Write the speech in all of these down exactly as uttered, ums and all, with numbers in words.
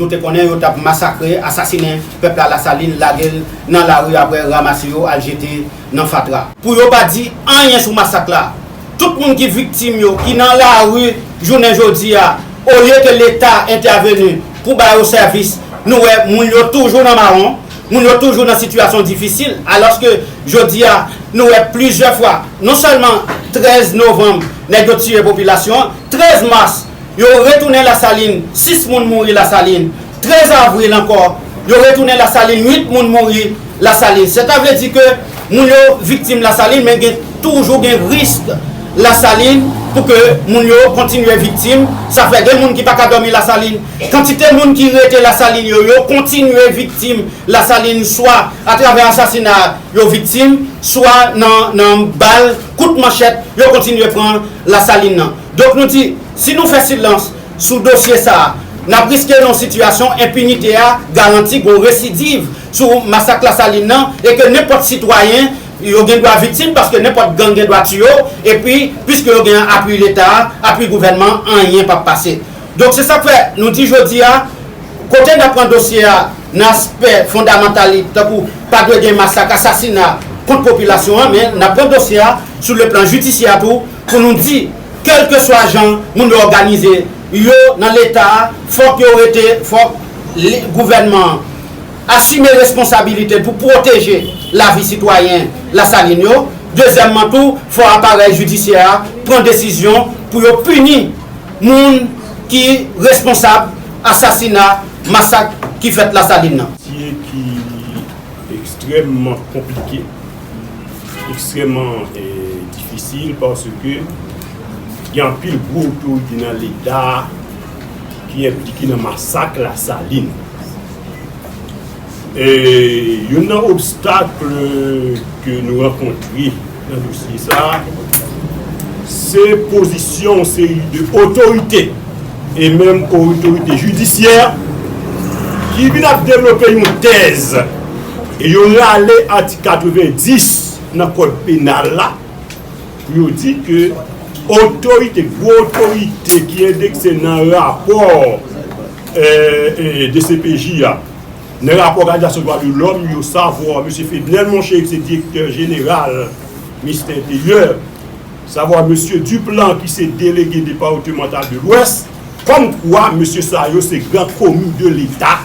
Nou te konnen yo t ap masakre, asasinen pèp la Lasalin, lage l nan lari, apre ranmase yo al jete nan fatra. Pou yo pa di anyen sou masak la, tout moun ki viktim yo, ki nan lari jounen jodi a, olye ke Leta entèveni pou ba yo sèvis, nou wè moun yo toujou nan mawon, moun yo toujou nan sitiyasyon difisil, alòske jodi a, nou wè plizyè fwa, non sèlman trèz novanm, nèg yo tiye popilasyon an, trèz mas, yo retounen Lasalin, sis moun mouri Lasalin, trèz avril ankò, yo retounen Lasalin, uit moun mouri Lasalin. Sètavledi ke moun yo viktim Lasalin, men gen toujou gen risk Lasalin pou ke moun yo kontinye viktim. Sa fè gen moun ki pa ka dòmi Lasalin. Kantite moun ki rete Lasalin yo, yo kontinye viktim Lasalin, swa atravè asasina yo viktim, swa nan, nan bal, kout manchèt, yo kontinye pran Lasalin nan. Donk nou di, si nou fè silans sou dosye sa a, n ap riske nan yon sitiyasyon enpinite a garanti, gon residiv sou masak Lasalin nan, e ke nenpòt sitwayen, yo gen dwa viktim, paske nenpòt gang gen dwa tiye w, epi, piske yo gen apui Leta a, apui gouvènman an, anyen p ap pase. Donk, se sa k fè nou di jodi a, kote n ap pran dosye a nan aspè fondamantal li, tankou pa dwe gen masak, asasina kont popilasyon an, men n ap pran dosye a sou le plan jidisyè tou, pou nou di, kèlkeswa jan moun yo òganize yo nan Leta a, fòk yo rete, fòk li, gouvènman an asime responsabilite l pou pwoteje lavi sitwayen Lasalin yo. Dezyèmman tou, fò aparèy jidisyè a pran desizyon pou yo pini moun ki responsab asasina, masak ki fèt Lasalin nan. Dosye ki ekstrèmman konplike, ekstrèmman, eh, difisil, paske gen anpil gwo otorite nan Leta ki enplike nan masak Lasalin. E youn nan obstak ke nou rankontre nan dosye sa a, se pozisyon yon seri de otorite, e menm otorite jidisyè, ki vin ap devlope yon tèz, e yo rale atik katrevenndis nan kòd penal la, pou yo di ke otorite, gwo otorite ki endekse nan rapò, eh, eh, D C P J a, nan rapò Òganizasyon Dwa de Lòm yo, savwa mesye Fednel Monchery, ki se direktè jeneral Ministè Enteryè, savwa mesye Duplan, ki se delege depatmantal de Lwès, kòmkwa mesye sa yo se gran komi de Leta,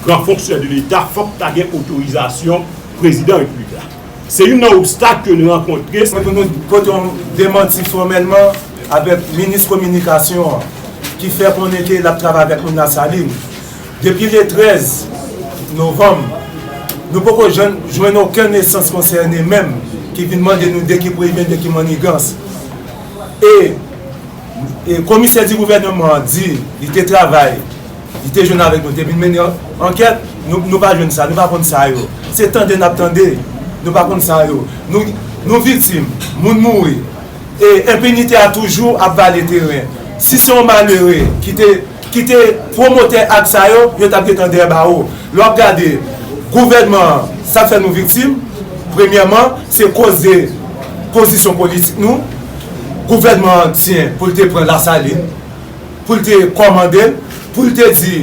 gran fonksyonè de Leta, fòk ta gen otorizasyon prezidan repiblik la. Se youn nan obstak ke nou rankontre. Pou nou pote yon demanti fòmèlman avèk minis kominikasyon an, ki fè konnen ke l ap travay avèk moun Lasalin. Depi le trèz novanm, nou poko jwenn, jwenn okenn enstans konsène menm ki vin mande nou de ki prevyen, de ki mannigans. E, e komisè di gouvènman an di li te travay, li te jwenn avèk nou, te vin mennen an-, ankèt, nou, nou pa jwenn sa, nou pa konn sa yo. Se tande n ap tande, nou pa konn sa yo. Nou, nou viktim, moun mouri. E enpinite a toujou ap vale teren. Si se yon malere ki te, ki te pwomotè ak sa yo, yo t ap gentan dèyè bawo. Lè w ap gade gouvènman an, sa k fè nou viktim, premyèman, se koz de pozisyon politik nou. Gouvènman an tyen pou l te pran Lasalin, pou l te kòmande l, pou l te di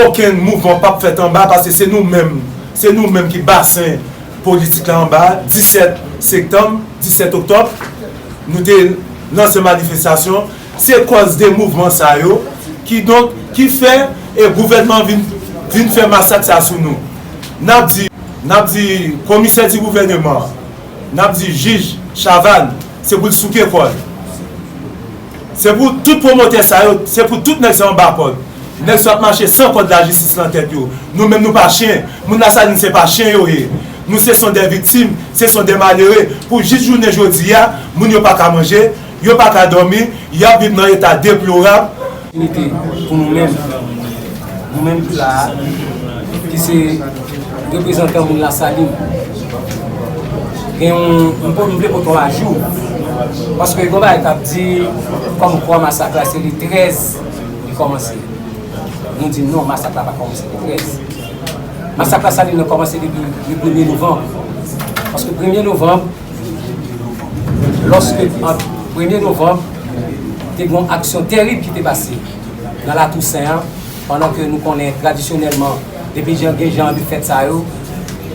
okenn mouvman p ap fèt anba, paske se nou menm, se nou menm ki basen politik la anba, disèt septanm, disèt oktòb, nou te lanse manifestasyon, se kòz de mouvman sa yo, kidonk, ki fè, e gouvènman vin, vin fè masak sa sou nou. N ap di, n ap di komisè di gouvènman, n ap di jij Chavannes, se pou l souke kò l. Se pou tout pwomotè sa yo, se pou tout nèg sa yo anba kòd. Nèg sa yo ap mache san kòd lajistis nan tèt yo. Nou menm nou pa chen. Moun Lasalin se pa chen yo ye. Nou se son dè viktim, se son dè malere. Pou jis jounen jodi a, moun yo pa ka manje, yo pa ka dòmi, y ap viv nan eta deplorab. Inite pou nou menm, nou menm ki la a, ki se reprezantan moun Lasalin. Gen yon, m pou m vle pote w ajou, paske gen yon bagay k ap di kòmkwa masak la se le trèz li kòmanse. Nou di non, masak la pa kòmanse le trèz. Masak Lasalin nan kòmanse depi le premye novanm. Paske premye novanm, lòske, ant premye novanm, te gen yon aksyon tèrib ki te pase nan La Toussaint an, Pandan ke nou konnen tradisyonèlman, depi jan gen jan de fèt sa yo,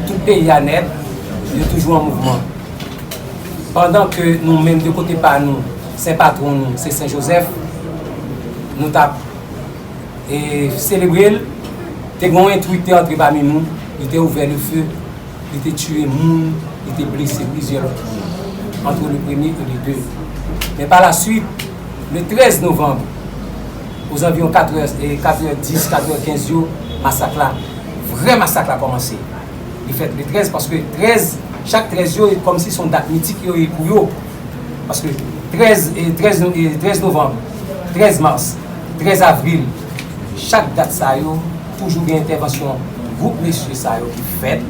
tout peyi a nèt, yo toujou an mouvman. Pandan ke nou menm de kote pa nou, sen patwon nou, se Sen Jozèf, nou t ap e selebre l. Te gen yon entri ki te antre pami nou, li te ouvè le feu, li te tiye moun, li te blese plizyè lòt moun, entre le premier et le deux. Men pa la suite, le treize novembre, aux environs quatre heures, e quatre heures dix, quatre heures quinze yo, masak la, vrè masak la kòmanse. Li fèt le treize, paske treize, chak treize yo, e kòmsi se yon dat mitik yo ye pou yo. Paske treize, e treize, e treize novanm, treize mas, treize avril, chak dat sa yo, toujou gen entèvansyon gwoup mesye sa yo ki fèt,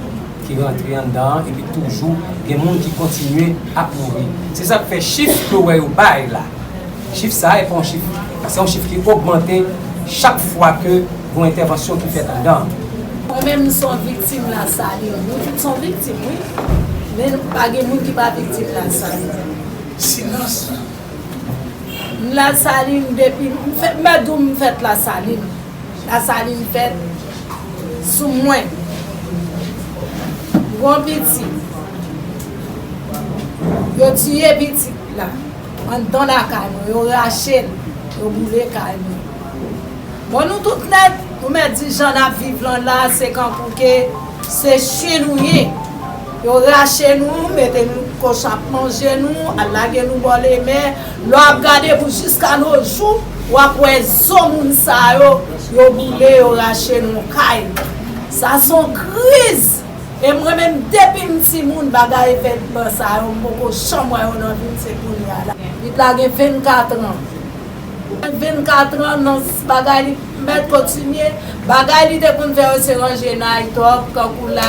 ki rantre anndan an, epi toujou gen moun ki kontinye ap mouri. Se sa k fè chif ke w wè yo bay la. Chif sa a, e pa yon chif, se yon chif ki ogmante chak fwa ke gen yon entèvansyon ki fèt anndan. Mwen menm, m se yon viktim Lasalin. Nou tout se yon viktim, wi. Men pa gen moun ki pa viktim Lasalin. Silans. M Lasalin depi, m fèt, m mèt di w m fèt Lasalin. Lasalin fèt sou mwen. Gon pitit. Yo tiye pitit la. Anndan lakay mwen, yo rache l, yo boule kay mwen. Bon, nou tout nèt, nou mèt di jan n ap viv lan la, se kankou ke se chen nou ye. Yo rache nou, mete nou kochon ap manje nou, al lage nou bò lemè. Lè w ap gade pou jiska no jou, w ap wè zo moun sa yo, yo boule, yo rache nou kay. Sa se yon kriz. E mwen menm, depi m timoun, bagay evènman sa yo, m poko janm wè yo nan vi m, se kounye a la. Pitit la gen vennkat an. Vennkat an, nan bagay li mèt kontinye. Bagay li te konn fè yo se ranje naytòp, kankou la,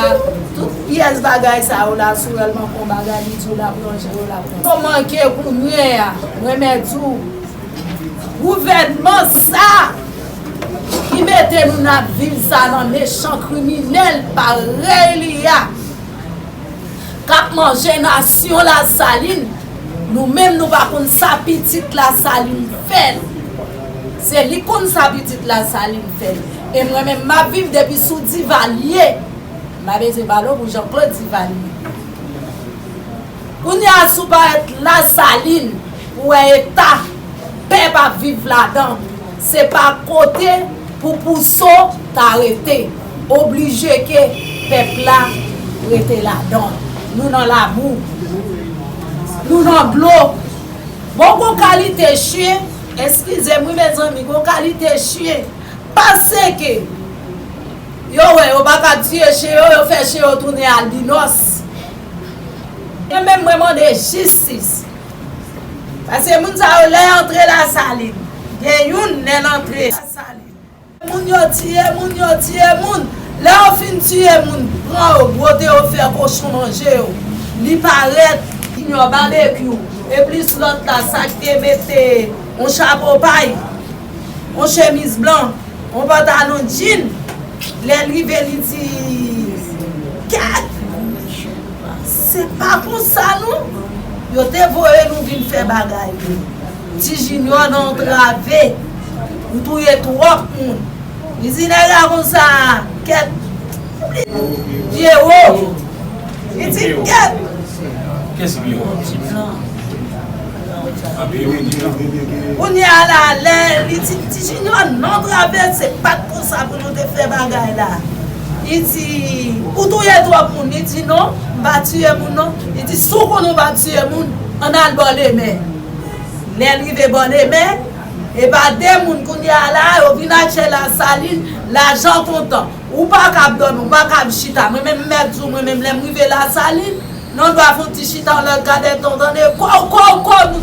tout pyès bagay sa yo la sou èl manke yon bagay li di w l ap ranje yo, l ap ranje. Yo manke kounye a, mwen mèt di w, gouvènman sa ki mete nou n ap viv sa nan mechan kriminèl parèy li a, k ap manje nasyon Lasalin, nou menm nou pa konn sa pitit Lasalin fè l. Se li konn sa pitit Lasalin fè l. E mwen menm m ap viv depi sou Divalye. M pa bezwen pale w pou Jean Claude Divalye. Kounye a, si w parèt Lasalin, ou wè eta pèp ap viv ladan. Se pa kote pou pouso ta rete. Oblije ke pèp la rete ladan. Nou nan labou. Nou nan dlo. Bon, gon kalite chen, eskize m wi, mezanmi, gon kalite chen, pase ke yo wè yo pa ka tiye chen yo, yo fè chen yo tounen albinòs. Mwen menm, mwen mande jistis. Paske moun sa yo, lè y antre Lasalin, gen youn, lè l antre Lasalin, moun yo tiye moun, yo tiye moun. Lè yo fin tiye moun, pran yo, bwote yo, fè kochon manje yo. Li parèt, Junior Barbecue, e plis lòt la, sa k te mete yon chapo pay, yon chemiz blan, yon pantalon djin. Lè l rive, li di, kèt! Se pa konsa non. Yo te voye nou vin fè bagay. Ti Junior nan antrave. Ou touye twòp moun. Li di nèg la konsa, kèt. Vye wo. Li di kèt. Kès ki yo? Kounye a la, lè li di, Ti Junior nan antrave, se pa t konsa pou nou te fè bagay la. Li di, ou touye twòp moun. Li di non, m pa tiye moun non. Li di, si w konnen w pa tiye moun, ann al bò lemè. Lè l rive bò lemè, e pa de moun kounye a la, yo vin atchè Lasalin, lajan kontan. Ou pa kab dòmi, ou pa kab chita. Mwen menm, m mèt di w, mwen menm, lè m rive Lasalin, nan dwa fè yon ti chita, yon lòt gade, tande, kòw, kòw, kòw, nou